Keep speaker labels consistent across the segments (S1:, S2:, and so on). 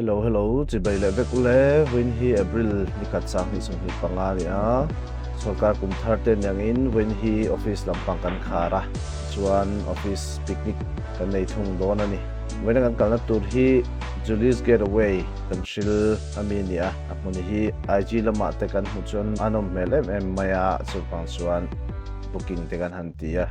S1: Hello hello chibai leh vek ule vawiin hi April nikhat 2025 a ni a, sorkar kum thar te niangin vawiin hi office lampang kan khar a, chuan office picnic kan nei thung dawn a ni. Vawiina kan kalna tur hi Julie's Getaway kan hril ami a ni a, a hmun hi IG lamah te kan hmuh chuan a nawm hmel em em mai a, chuvang chuan booking te kan han ti a.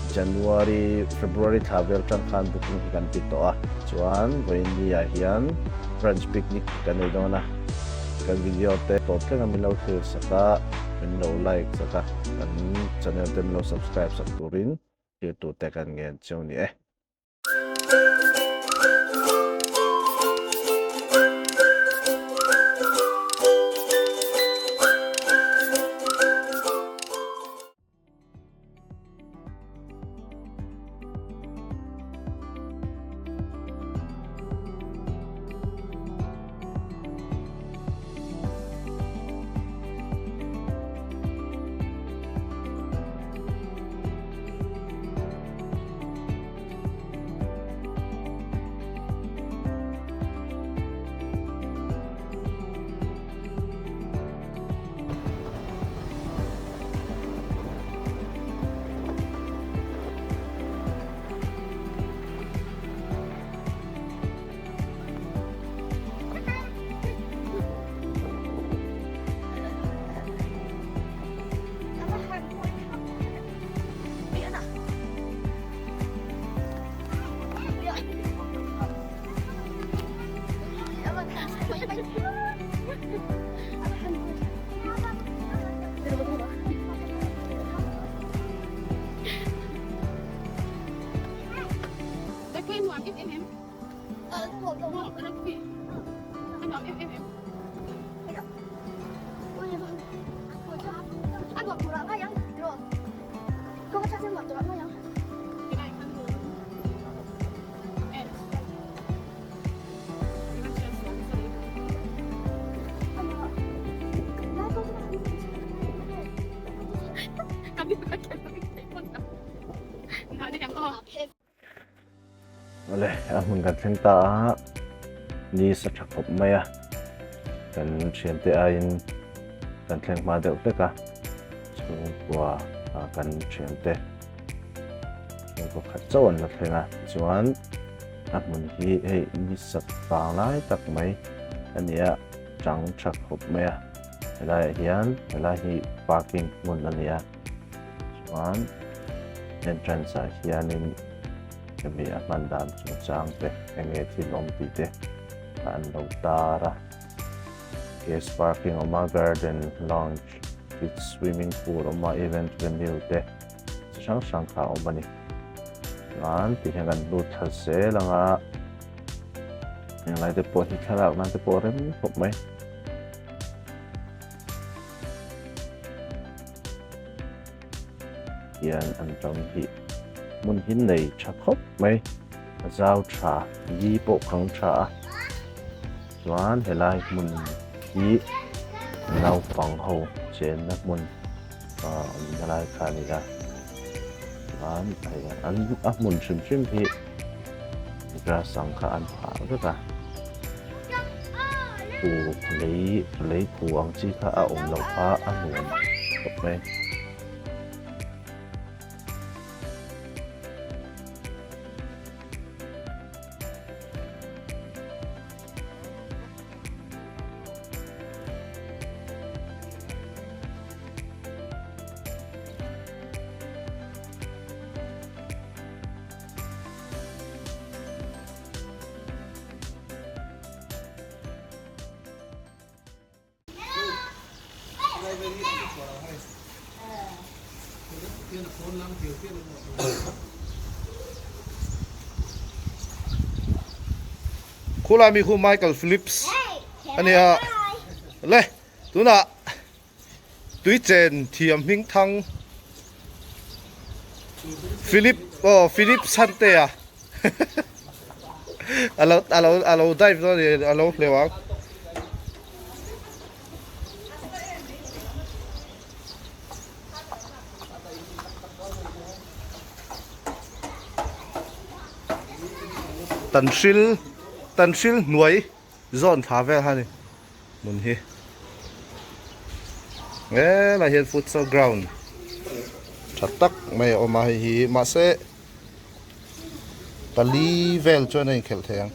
S1: January, February thla vel tang khan booking hi kan ti tawh a, chuan vawiin ni ah hian branch picnic kan nei dawn a, kan video te tawp thleng a min lo thlir sak a, min lo like sak a, kan channel te min lo subscribe sak turin thlir tur te kan ngen cheu ni e. Awle a hmun kan thleng ta a, ni sa tha khawp mai a, kan thiante aiin kan thleng hma deuh hlek a, chhungkua kan thiante chhungkaw khat chauh an la thleng a, tichuan a hmun hi hei ni sat vang lai tak mai a ni a, chang tha khawp mai a, helaiah hian helai hi parking hmun a ni a, chuan entrance ah hianin hemi a hman dan chungchang te eng nge thil awm tih te an lo tar a, guest parking awm a, garden lounge with swimming pool awm a, event venue te chi hrang hrang kha a awm a ni. Chuan ti hian kan lut thla zel ang a, henglai te pawh hi thlalak nan te pawh a rem khawp mai. Hian an ram hi hmun hi nei tha khawp mai, a zau tha, li pawh kang tha a, chuan helai hmun hi naupang ho chenna hmun ah awmna lai kha a ni a, chuan hei an a hmun hrim hrim hi grass ang kha an phah vek a, khu lei lei khu ang chi kha a awm loh kha a nuam khawp mai.
S2: Khulai mi khu Michael Phillips a nia le tunah tuichen thiam hming thang Philip aw Philip Santea alo alo alo dive dawn a ni alo hleuh ang. Tanhril tanhril hnuai. zawn thla vel kha a ni hmun hi helai hian futsal ground tha tak mai a awm a hei hi mahse pali vel chuan a inkhelh thei ang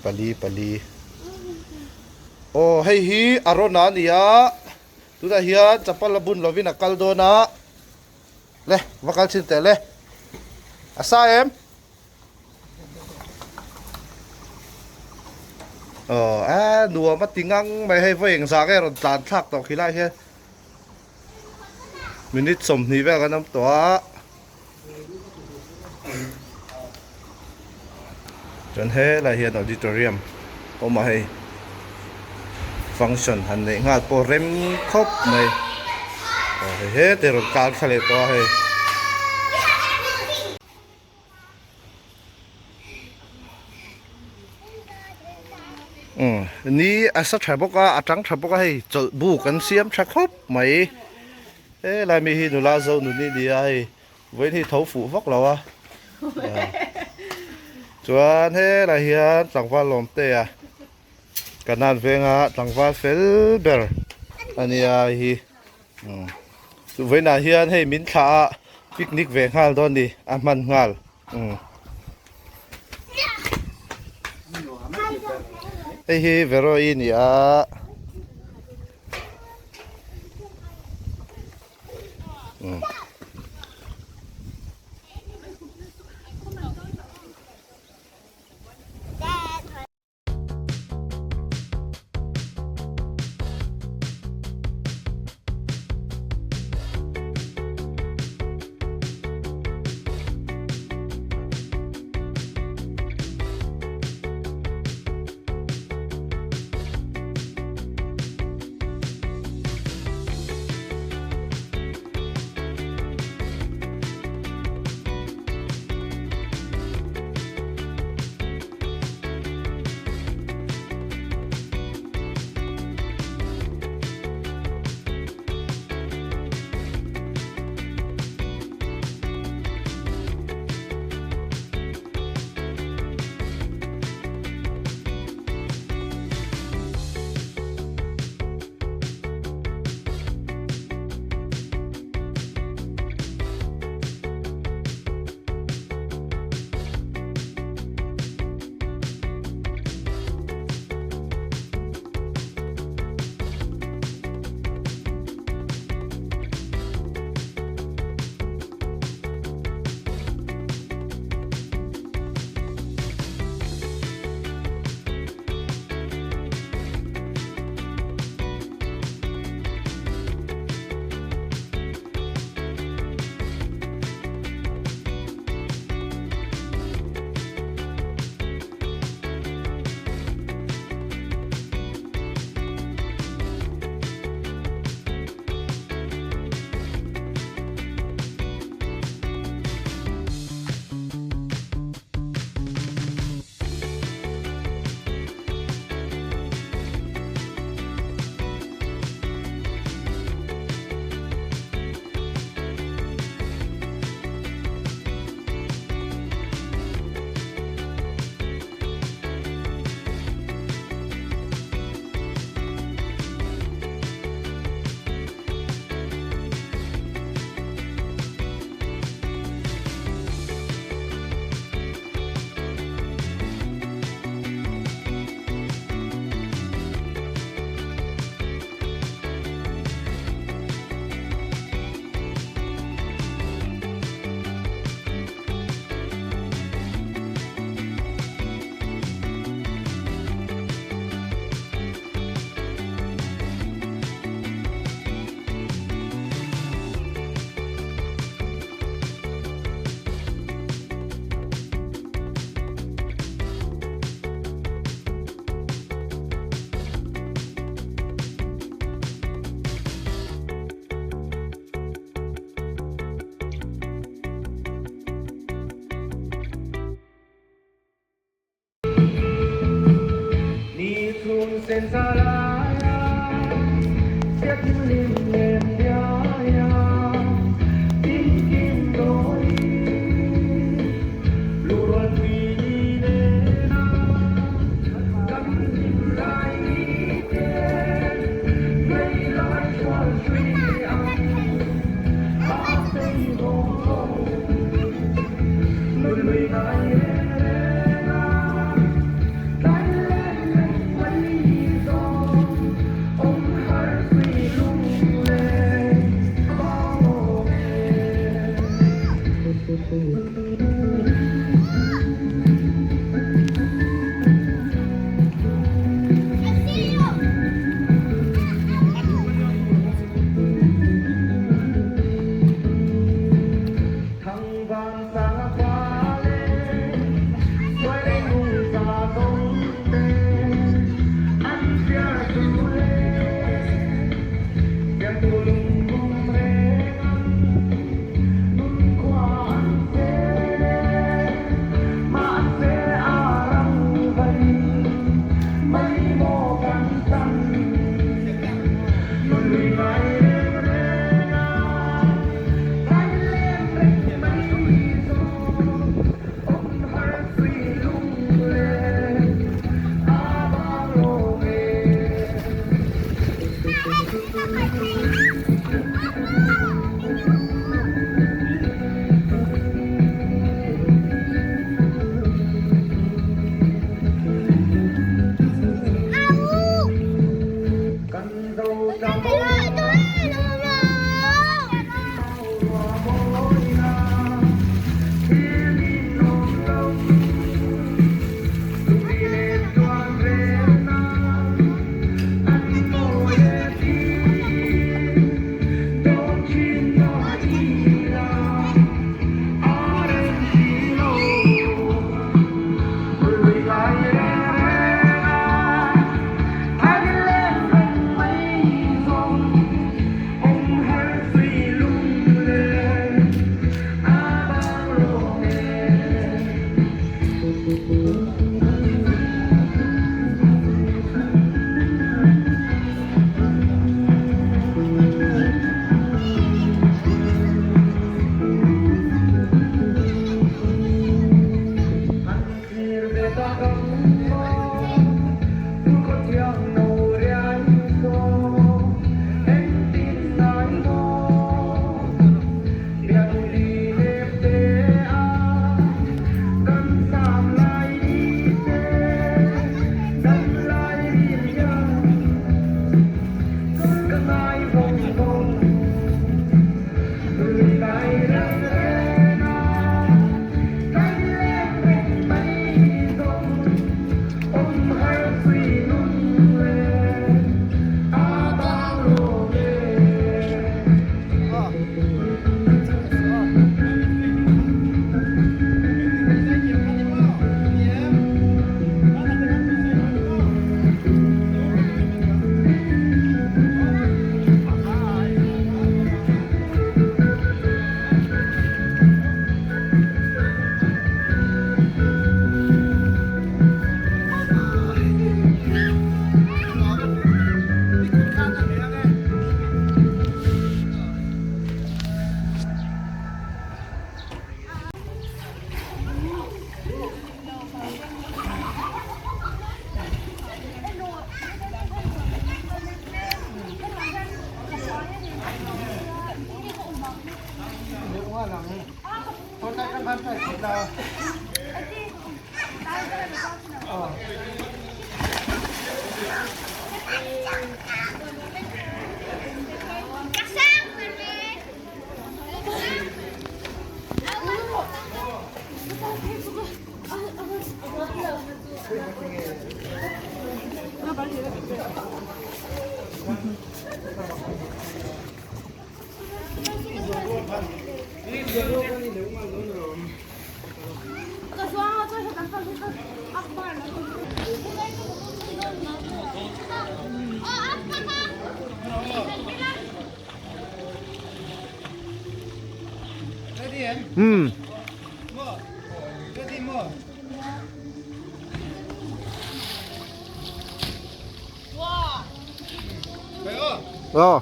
S2: pali pali aw hei hi a rawn a ni a tunah hian chapal a bun lovin a kal dawn a le va kal chhin teh le a sa em. Aw a nuam a ti ngang mai hei vawi engzah nge rawn tlan thlak tawh khi lai hian minute 20 vel kan awm tawh a chuan helai hian auditorium awm a hei function han neih nghal pawh rem khawp mai aw hei hete rawn tlan thla leh tawh a hei. Ni a sa tha bawk a a tang tha bawk a hei chawlh buk an siam tha khawp mai helai mi hi nula zo nuni ni a hei vawiin hi tho fuh vak lo a chuan helai hian tlangval lawm te a kanan venga tlangval fel ber a nia hei hi. Chu vawiinah hian hei min thlah a picnic ve nghal dawn ni a hman nghal hei hi Vero-i a ni a Umm. Aw.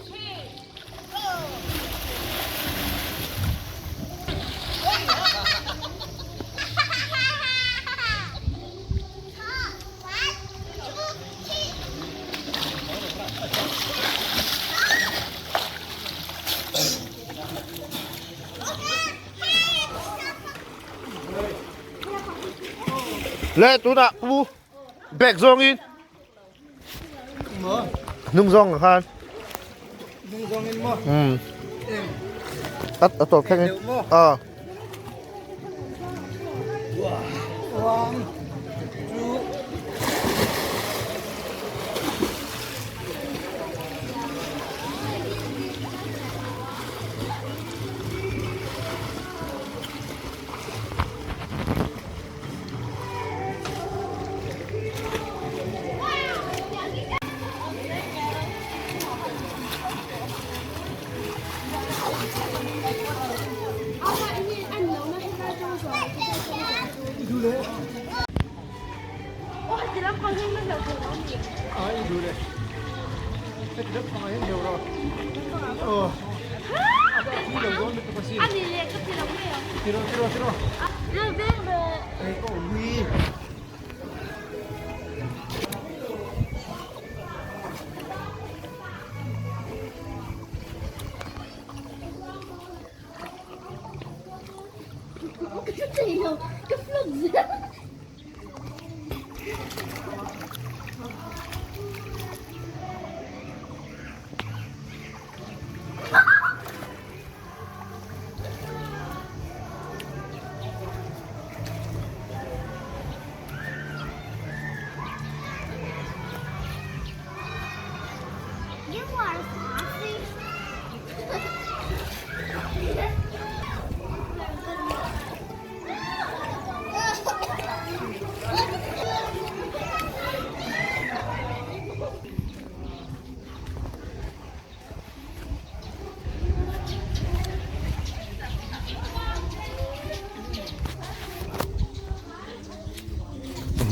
S2: Le tunah pu back zawngin hnung zawng khan hnung zawngin maw um at a tawp thleng in a. One, two.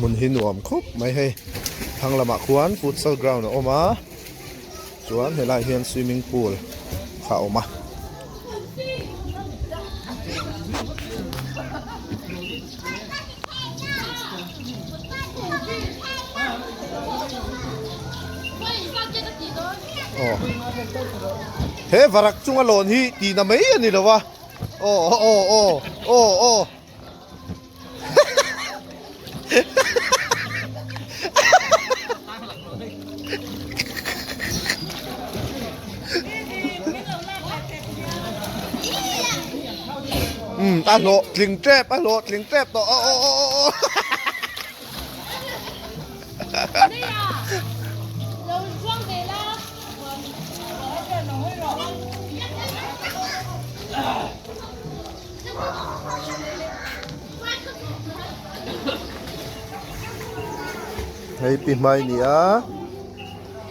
S2: Hmun hi nuam khawp mai hei thlang lamah khuan futsal ground a awm a chuan helaiah hian swimming pool kha a awm a. Aw he varak chunga lawn hi tihna mai a ni lo a aw aw aw aw aw. Umm a hlawh tling tep a hlawh tling tep tawh aw aw aw aw Hei pi hmai ni a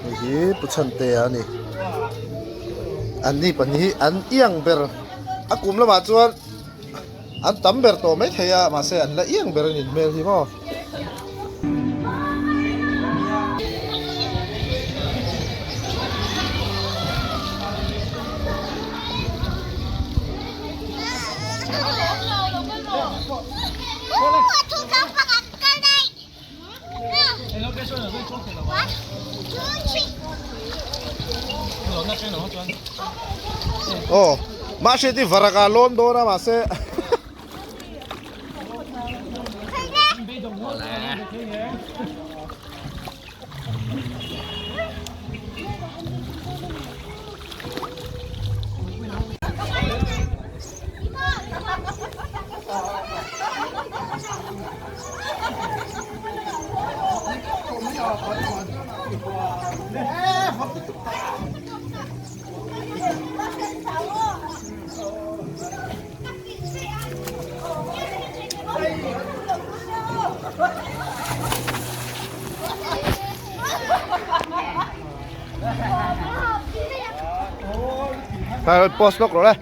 S2: hei hi pu chhantea a ni an ni pahnih hi an iang ber a kum lamah chuan an tam ber tawh mai thei a mahse an la iang ber a ni hmel hi maw. Aw mahse ti varaka lawn dawn a mahse Post lawk rawh le.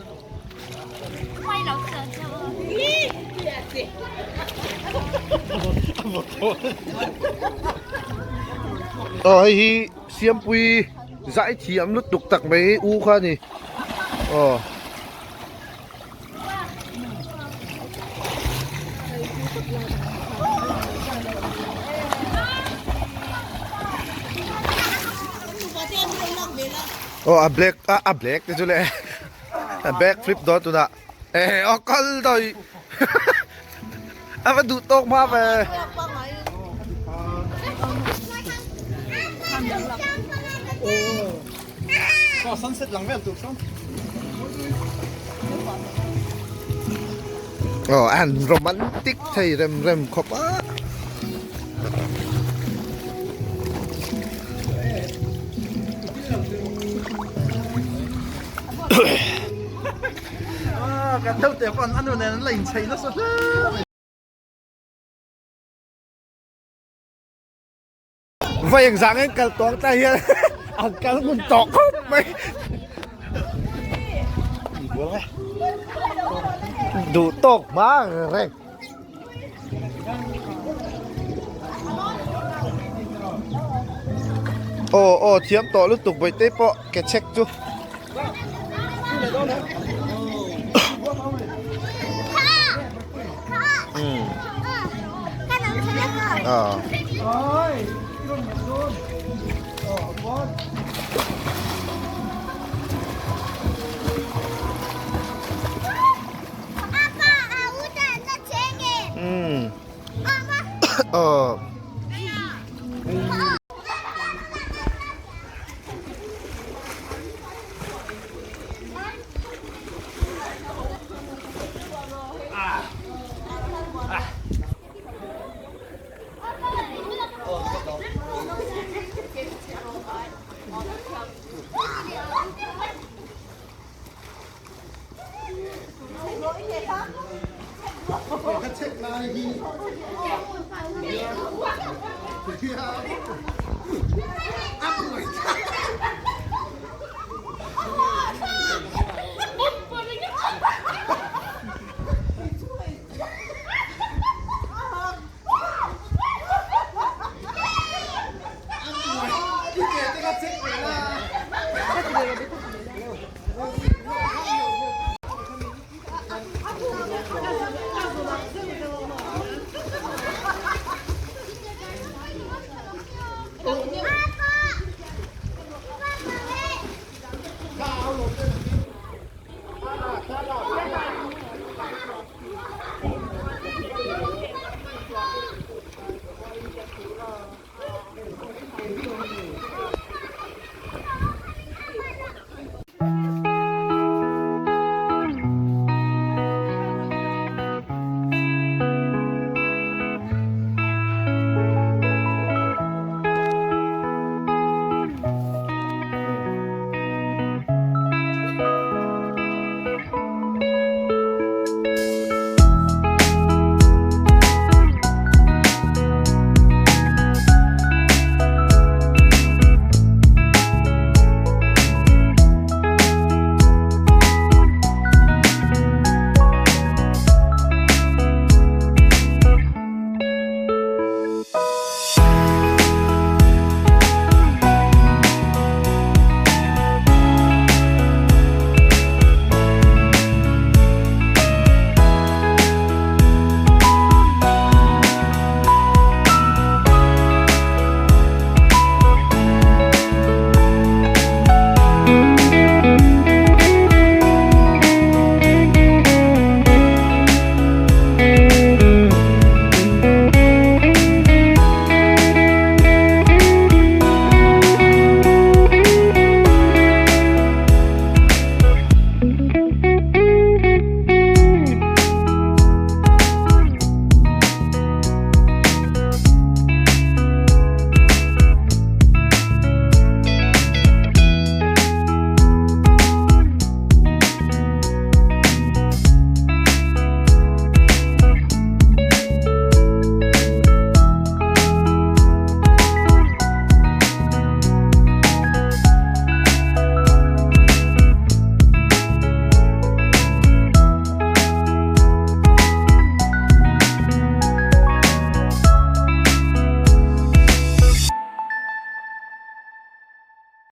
S2: Aw hei hi Siampui zai thiam lutuk tak mai u kha a ni aw. Aw a black a a black te chu le a back flip dawn tunah eh aw kal daih a va duh tawk hma ve. Aw a han romantic thei rem rem khawp a. Vai ang zang in kal tawng ta hian an kal ngun tawh khawp mai. Duh tawk hma reng. Aw aw thiam tawh lutuk bawihte pawh ke chek chu.